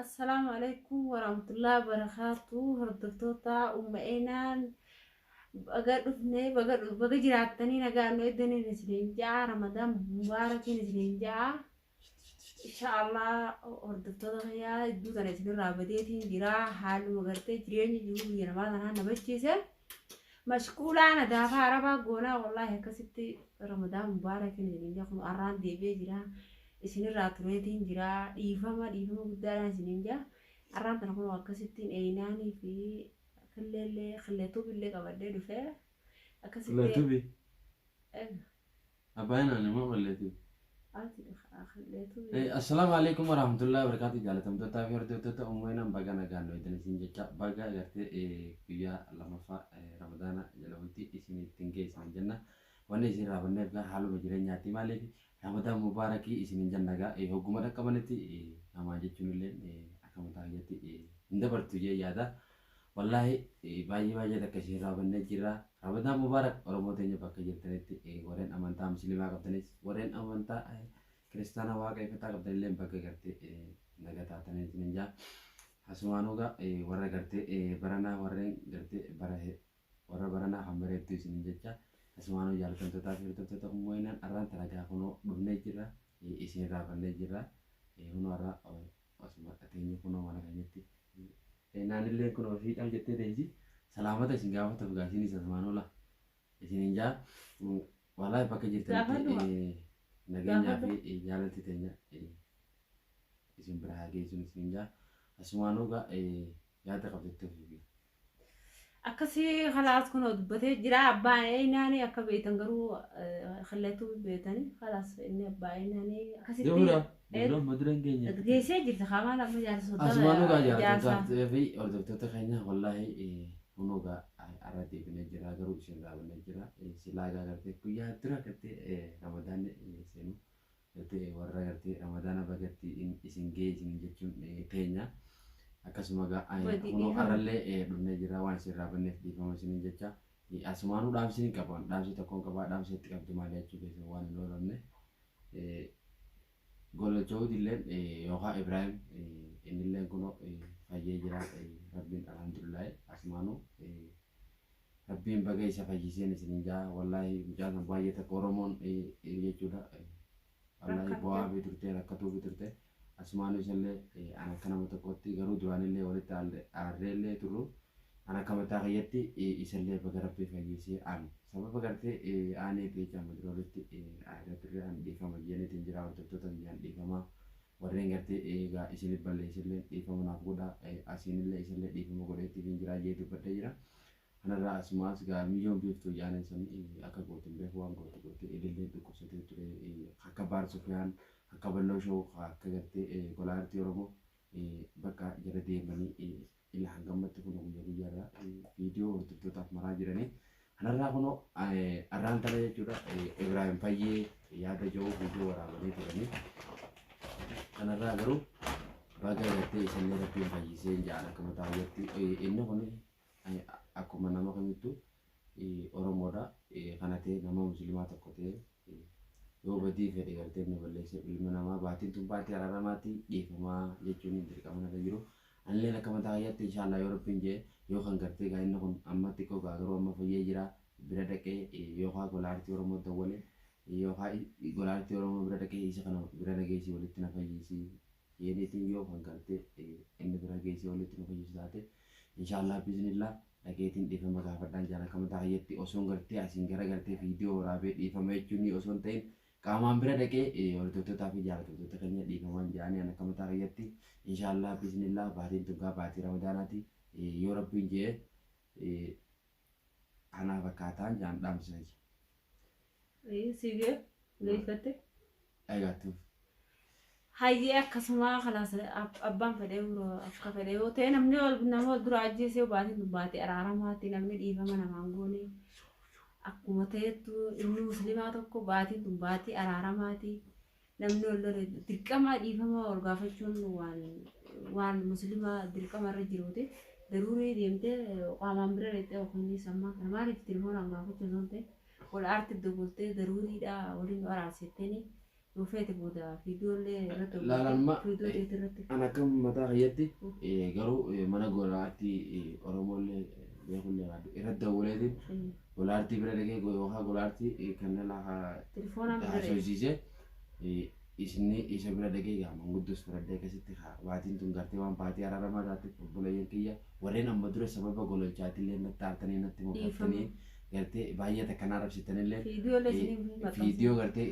Assalaamu alaikum warahmatullahi wabarakatuh. Hordoftoota Umma Eenaan, baga dhufnee, baga jiraattanii, nagaan nu eeddaniin isiniin ja'a. Ramadaan mubaarakiin isiniin ja'a. Inshaallah, hordoftoota kiyyaa, hedduu tana isinirraa badeetiin jira. Haaluma gartee jireenya jiru biyya namaa tanaan na bachiise. Mashquulaa nadaafaa arabaa goonaa. Wallaahi, akkasitti Ramadaan mubaarakiin isiniin ja'a. Kun arraan deebi'ee jira. Isinirraa tureetiin jira. Dhiifama, dhiifama guddaadhaan isiniin ja'a. Arraan tana kun akkasittiin eeyinaanii fi qilleellee qilleetuubillee qabadhee dhufee akkasitti. Qilleetuubi. Abbaan immoo qilleetuubi. Ati qilleetuubi. Assalaamu alaikum warahmatullahi wabarakatuh. Jaalatamtootaa fi hordoftoota Umma Eenaan, baga nagaan nu eegdan isin jecha. Baga gartee guyyaa lammaffaa Ramadaana jala bultii isin ittiin geessan jenna. Wanni isin raafanneef gaa haaluma jireenyaatti. Maaliif Ramadaan mubaarakii isin jenna gaa hogguma dhaqqabanitti namaa jechuun illee akka mataa kiyyatti hin dabartu jee yaada. Wallaahi, baay'ee baay'ee takka isin raafannee jirra. Ramadaan mubaarak. Oromoo teenya bakka jirtanitti, warreen amantaa musliimaa qabdanis, warreen amantaa kiristaanaa waaqeffataa qabdanillee, bakka gartee naga taatanii isinin jaa. Asumaanuu gaa warra gartee baranaa, warreen gartee bara warra baranaa kan bareedduu isinin jecha. Asumaanuu, jaalatamtootaa fi hordoftoota Umma Eenaan, arraan tana gaa kunoo dhufnee jirra, isin raafannee jirra. Kunoo har'a asuma teenye, kunoo mana keenyatti naanillee kunoo fiixam jettee teessi salaamata isin gaafatuuf gaa isinis asumaanuu la isinin jaa. Wallaahi, bakka jirtanitti nageenyaa fi jaalalti teenya isin bira haa geessuun isinin jaa. Asumaanuu gaa yaada qabdatti ofii. Akkasii khalaas, kunoo dubbatee jira abbaan eeyinaanii. Akka beektan garuu qilleetuu beektanii, khalaas, inni abbaa eeyinaanii akkasitti. Dubra, dubra madureen keenya. Geessee jirta kamaan amma jaarsa. Asumaanuu gaa jaalattoota fi hordoftoota keenya, wallaahi, kunoo gaa arra deebinee jira, garuu isin raabannee jira. Silaa gaa gartee guyyaa dura gartee Ramadaanni seenu gartee warra gartee Ramadaana bagatti isin ga'e isin jechuun teenya. Akkasuma gaa kunoo arrallee dhufnee jira. Waan isin raabanneef dhiifama isiniin jecha. Asumaanuu dhaamsi hin qaban, dhaamsi tokkoon qabaa. Dhaamsi itti qabdu maali jechuu keessa waan hin oolamne. Gololcha'uuti illeen yookaan Ibrahim innilleen kunoo fayyee jira. Rabbiin alhamdulillahi. Asumaanuu Rabbiin baga isa fayyiseen isiniin jaa. Wallaahi, mucaan san baay'ee takka Oromoon jechuudha. Wallaahi, bu'aa fi turte, rakkatuu fi turte. Asumaanuu isallee an akka nama tokkotti garuu duraanillee walitti aarreellee turru, an akka mataa kiyyatti isallee baga Rabbii fayyisee. An sababa gartee aaneeti jecha amma dura walitti aarree turre. An dhiifama jeeniitiin jira. Hordoftoota kiyyaan dhiifama, warreen gartee egaa isinif balleessillee dhiifama naaf godha. Asiinillee isallee dhiifama godheettiif jira jee dubbadhee jira. Kanarraa asumaas gaa miyyoon biiftuu jaaneen sun akka gootu hin beeku, waan gootu goote. Ilillee dhukkubsatee ture. Akka Baar Sufiyaan, akka Balloo Show, akka gartee golaartii Oromoo bakka jala deemanii ila hangammatti kun guyyaa guyyaarraa viidiyoo hordoftootaaf maraa jiranii. Kanarraa kunoo arraan tana jechuudha Ibrahim Fayyee yaada jiru viidiyoo waraabanii turanii. Kanarraa garuu baga gartee isallee Rabbiin fayyisee jaan. Akka mataa kiyyatti inni kun akkuma nama kamittuu Oromoodha. Kana ta'e nama musliimaa tokko ta'e yoo badii fedhe gartee inni balleesse, ilma namaa, baatiin tun baatii araaramaati, dhiifamaa jechuun dirqama narra jiru. Anilleen akka mataa kiyyaatti, inshaallah, yoo Rabbiin jee, yoo kan gartee gaa inni kun amma xiqqoo gaa garuu amma fayyee jira, bira dhaqee yookaan golaartii Oromoo dawwale yookaan golaartii Oromoo bira dhaqee isa kana bira nageessii walitti na fayyisii jeeniitiin, yoo kan gartee inni bira geessee walitti nu fayyisu taate, inshaallah biiznillah, dhaqeetiin dhiifama gaafadhaan jaan. Akka mataa kiyyatti osoon gartee asiin gara gartee viidiyoo waraabee dhiifama jechuun osoo hin ta'in, qaamaan bira dhaqee hordoftootaa fi jaallatamtoota keenya dhiifamaan jedhanii. An akka mataa kiyyatti, inshaallah biiznillah, baatiin tun gaa baatii Ramadaanaati, yoo Rabbiin jee, kanaaf akkaataan jaan dhaamsa. Sigee geeffatte. Eegaatuuf. Hayyee, akkasuma khalaas, abbaan fedhee akka fedhe yoo ta'e, namni nama wal dura ajjeesee, baatiin tun baatee araaramaatti namni dhiifama namaan goone. Akkuma ta'ettu inni musliimaa tokko, baatiin tun baatii araaramaati, namni wal lole dirqama dhiifama wal gaafachuun waan musliimaa dirqama irra jiruuti. Daruurii deemtee qaamaan bira dhaqxee yookiin sammaa kana maaliif telefoonaan gaafachuu osoo hin ta'in wal aarti dogoltee daruuriidha waliin araarsettanii. Yoo feete booda viidiyoolee irratti Laalamma viidiyoo deet irratti. An akka mataa kiyyatti garuu mana golaartii Oromollee beekullee baadhu irratti dawwaleetiin golaartii bira dhaqee yookaan golaartii kan laa Telefoonaan bira dhaqee. haasofsiisee isinni isa bira dhaqee gaa manguddoos fudhadhee akkasitti baatiin tun gartee waan baatii araaramaa taateef obboleeyyan kiyya warreen amma dura sababa gololchaatillee natti aartanii natti mukattanii gartee baay'ee takka na arrabsitanillee Viidiyoolee isiniif maxxansa. viidiyoo gartee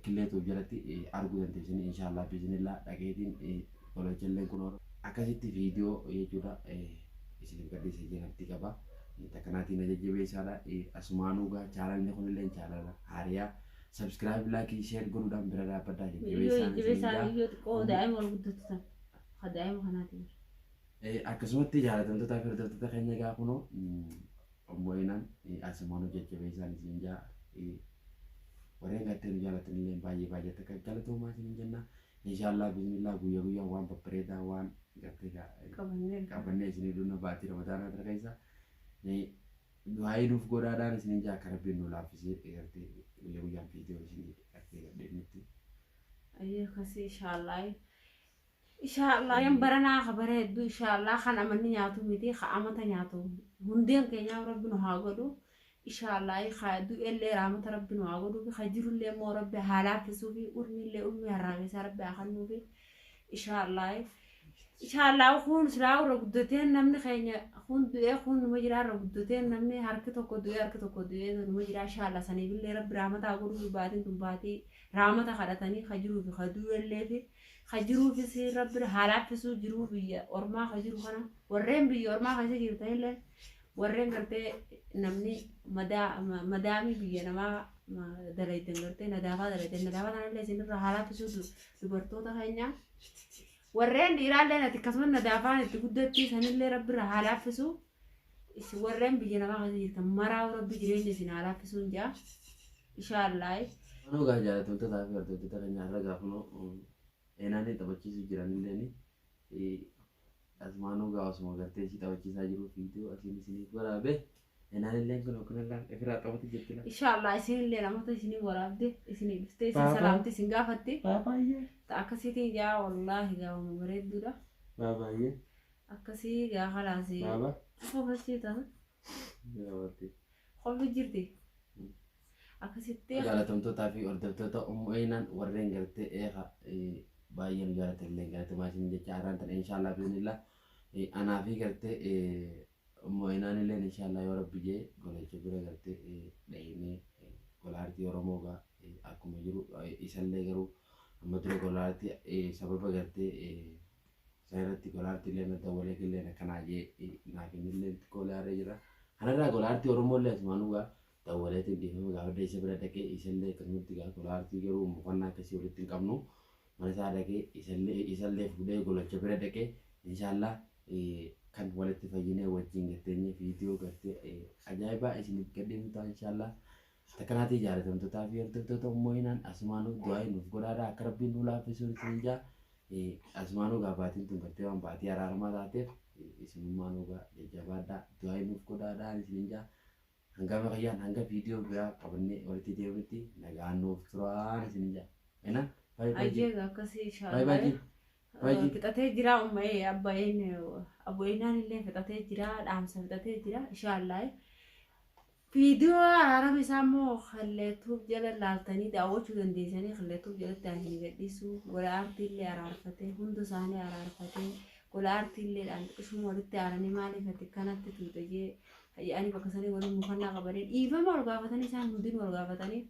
killeetuuf jalatti arguu dandeessanii inshaallah biiznillaa dhaqeetiin gololchallee kun akkasitti viidiyoo jechuudha isiniif gadhiisa jedhamti qaba. Takkanaatiin jajjabeessaadha. Asumaanuu gaa chaalalli kunillee chaalala haariyaa subscribe like share godhuudhaan bira dhaabbadhaa Viidiyoo jajjabeessaan jajjabeessaa isin viidiyoo xiqqoo daa'ima ol guddatu tan. Ka daa'ima kanaati. Akkasumatti jaalatamtootaa fi hordoftoota keenya gaa kunoo obbo Inaan asumaanuu jajjabeessaan isin jaa warreen gartee nu jaalatanillee baay'ee baay'ee takka galatoomaa isin jenna. Inshaallah bismillah guyyaa guyyaa waan babbareedaa waan gartee Qabannee. qabannee isinii dhunna baatii ramadaanaa tana keessa du'aayii nuuf godhaadhaan isiniin jaa akka rabbiin nu laaffisee gartee guyyaa guyyaan viidiyoo isinii gartee gadheefnutti. Ayyee akkasii inshaallah. Inshaallah yan baranaa ka bara hedduu inshaallah kan amanni nyaatu miti ka amata nyaatu hundeen keenyaaf rabbi nu haa godhu. Inshaallah ka du'ellee raamata rabbi nu haa godhu ka jirullee immoo rabbi haa laaffisuu fi urmiillee urmii harraabeessaa rabbi haa kennuu fi inshaallah. Inshaallah kun silaa irra guddateen namni keenya kun du'ee kun numa jira irra guddateen namni harki tokko du'ee harki tokko du'ee numa jira inshaallah saniifillee rabbi raamata haa godhuu fi baatiin tun baatii raamata kadhatanii ka jiruu fi ka du'ellee fi ka jiruufis rabbi haa laaffisuu jiruu biyya ormaa ka jiru kana warreen biyya ormaa keessa jirtanillee warreen gartee namni madaamii biyya namaa dalaytan gartee nadaafaa dalaytan nadaafaa kanallee isinirra haa laaffisuu dubartoota keenya. Warreen dhiiraallee ati akkasumas nadaafaan itti guddatti sanillee rabbi haa laaffisu. Warreen biyya namaa keessa jirtan maraa rabbi jireenya isin haa laaffisuun jaa. Inshaallah. Manuu gaa jaalatamtootaa fi hordoftoota keenya har'a gaafanuu eenaan taphachiisuu jiranillee asumaanuu gaa osuma gartee ishii taphachiisaa jiru viidiyoo asiin isiniif waraabee eenaan illee kun akkanallee ofirraa taphatu jetti la. Inshaallah isinillee namoota isinii waraabde isinii dhuftee isin salaamte isin gaafatti. Baay'ee. Akkasiitiin jaa wallaahi gaafama bareedduudha. Baay'ee. Akkasii gaa kalaasii. Baaba. Qofachii ta'a. Qofti jirti. Akkasitti. Jaalatamtootaa fi hordoftoota ummu eenaan warreen gartee eega baay'ee nu jaalatanillee galatamaa isin jecha haaraan tan inshaallah biiznillah anaa fi gartee ummu eenaan illee inshaallah yoo rabbi jee golacha bira gartee dhahimee golaartii Oromoo gaa akkuma jiru isallee garuu amma dura golaartii sababa gartee isa irratti golaartii illee dawwalee illee akkanaa jee naaf innillee xiqqoo laaree jira. Kanarraa golaartii Oromoo illee asumaanuu gaa dawwaleetiin dhiifama gaafadha isa bira dhaqee isallee akkasumatti gaa golaartii garuu mukannaa akkasii walitti hin qabnu mana isaa dhaqee isallee fuudhee golacha bira dhaqee inshaallah kan walitti fayyinee wajjin garteenye viidiyoo gartee ajaa'ibaa isiniif gadhiifnu ta'a inshaallah. Takkanaatii jaalatamtootaa fi hordoftoota ummoo hinaan asumaanuu du'aa nuuf godhaadha akka rabbiin nu laaffisuun isin jaa asumaanuu gaa baatiin tun gartee waan baatii araaramaa taateef isinummaanuu gaa jajjabaadhaa du'aa nuuf godhaadha isin jaa. Hanga kiyyaan hanga viidiyoo biraa qabannee walitti deebinutti nagaan nuuf turaan isin jaa. Ena baay'ee Ayyee akkasii baay'ee inshaallah. baay'ee Fixatee jira uummayee abbaayeen abboyinaan illee fixatee jira dhaamsa fixatee jira inshaallah. Viidiyoo araarama isaa immoo kalleetuuf jala laaltanii daawwachuu dandeessanii kalleetuuf jalatti ani gadhiisu gola aartii illee araarfatee hunda isaanii araarfatee gola aartii illee xiqqishuma walitti aaranii maaliif ati kanatti tuute jee jedhanii bakka sanii waliin mukannaa qabanii dhiifama wal gaafatanii isaan hundinuu wal gaafatanii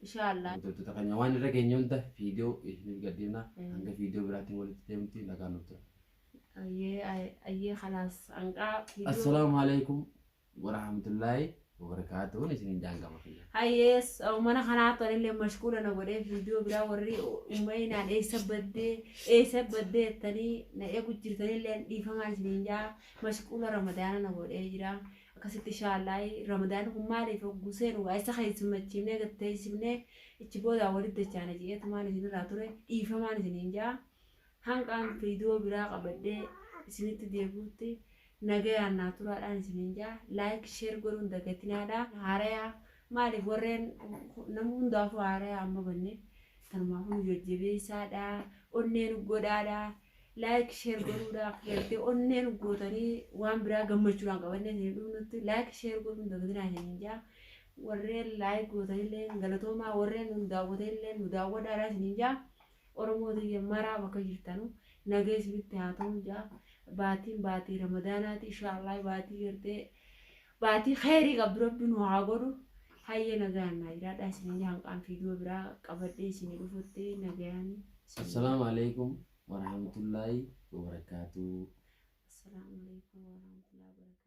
inshaallah. Hordoftoota keenya waan irra geenye hunda viidiyoo isiniif gadhiifna hanga viidiyoo biraatiin walitti deemti nagaan nuuf tura. Ayyee ayyee khalaas hanqaa viidiyoo. Assalaamu alaikum warahmatullaahi wabarakaatuun isiniin jaangama kiyya. Hayyees mana kanaatti anillee mashquula na godhee viidiyoo biraa warri uummayinaan eessa baddee jettanii na eegu jirtanillee dhiifamaa isiniin jaa mashquula ramadaana na godhee jira. Akkasitti inshaallah ramadaan kun maaliif hoggusee nu isa keessummachiifnee gatteessifnee ichi booda walitti dachaana jeetumaan isinirraa ture dhiifamaan isiniin jaa hanqaan viidiyoo biraa qabadhee isinitti deebi'utti nagayaan naa turaadhaan isiniin jaa laayik sheer godhuun dagatinaadha haarayaa maaliif warreen nama hundaafuu haarayaa amma banne Tanumaafuu nu jajjabeessaadha. Onnee nu godhaadha. Like share godhuudha. Gartee onnee nu gootanii waan biraa gammachuudhaan qabannee isin dhufnutti like share godhuun dagatinaa isiniin jaa. Warreen like gootanillee galatoomaa, warreen nu daawwatanillee nu daawwadhaadha isiniin jaa. Oromoo tiyya maraa bakka jirtanu nagaa isinitti haa ta'u jaa. Baatiin baatii Ramadaanaati, inshaallah baatii gartee baatii kheyrii qabdu rabbi nu haa godhu. Hayyee, nagaan naa jiraadha isiniin jaa. Hanqaan viidiyoo biraa qabadhee isinii dhufutti nagaan. Assalaamu alaikum warahmatullaahi wabarakaatuh. Assalaamu alaikum warahmatullahi wabarakatuh.